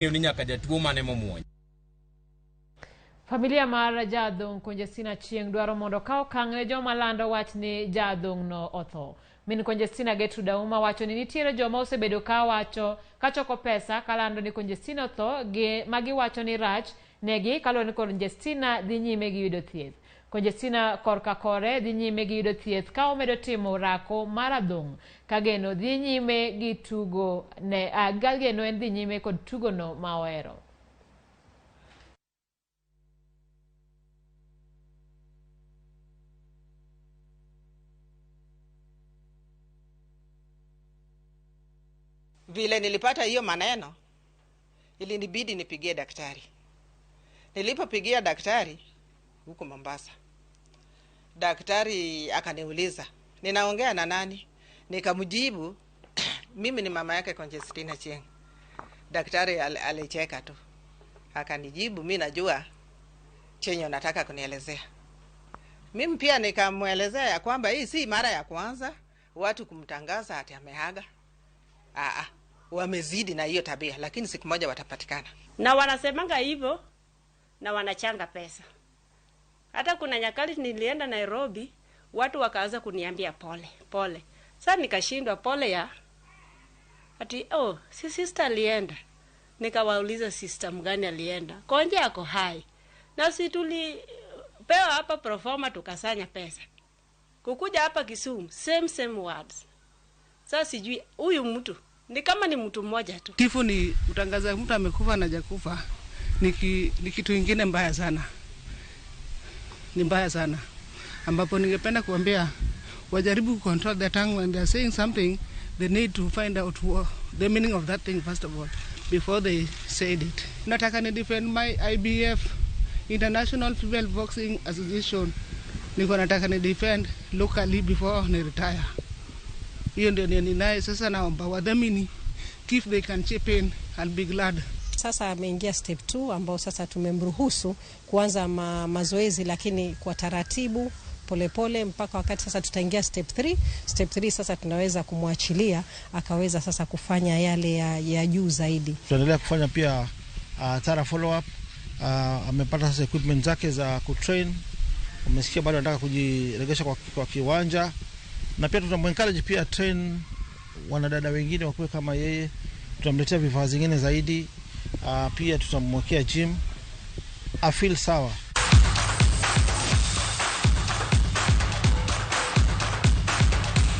Ni nyaka jatuo mane momuony. Familia mar jadhong' Conjestina Achieng' dwaro mondo okaw okang' ne joma lando wach ni jadhong' no otho. Min Conjestina Gertrude Auma wacho ni nitiere joma osebedo ka wacho ka choko pesa kalando ni Conjestina otho gi magiwacho ni rach negi kaluwore ni Conjestina dhi nyime gi yudo thieth. Conjestina korka kore dhi nyime gi yudo thieth ka omedo timo orako mar adhong' ka geno dhi nyime gi tugo ne ka geno en dhi nyime kod tugono ma ohero. Vile nilipata hiyo maneno, ilinibidi nipigie daktari. Nilipopigia daktari huko Mombasa, daktari akaniuliza ninaongea na nani? Nikamjibu mimi ni mama yake Conjestina Achieng'. Daktari alicheka tu, akanijibu mi najua chenye unataka kunielezea. Mimi pia nikamwelezea ya kwamba hii si mara ya kwanza watu kumtangaza ati ameaga. Aa, wamezidi na hiyo tabia, lakini siku moja watapatikana. Na wanasemanga hivyo na wanachanga pesa. Hata kuna nyakati nilienda Nairobi, watu wakaanza kuniambia pole pole. Sasa nikashindwa pole ya ati, oh, si sister alienda. Nikawauliza sister mgani alienda? Konje ako hai. Na si tulipewa hapa proforma tukasanya pesa. Kukuja hapa Kisumu, same same words. Sasa sijui huyu mtu ni kama ni mtu mmoja tu. Kifo ni kutangaza mtu amekufa na hajakufa ni kitu ingine mbaya sana, ni mbaya sana, ambapo ningependa kuambia wajaribu control their tongue when they are saying something. They need to find out the meaning of that thing first of all before they said it. Nataka ni defend my IBF, International Female Boxing Association. Niko nataka ni defend locally before ni retire. Hiyo ndio ninaye sasa. Naomba wadhamini, if they can chip in, I'll be glad. Sasa ameingia step 2 ambao sasa tumemruhusu kuanza mazoezi lakini kwa taratibu polepole mpaka wakati sasa tutaingia step 3. Step 3 sasa tunaweza kumwachilia akaweza sasa kufanya yale ya juu zaidi. Tutaendelea kufanya pia thorough follow up. Amepata sasa equipment zake za kutrain. Umesikia bado anataka kujiregesha kwa kiwanja, na pia tutamuencourage pia train wanadada wengine wakuwe kama yeye. Tutamletea vifaa zingine zaidi. Pia tutamwekea gym afeel sawa.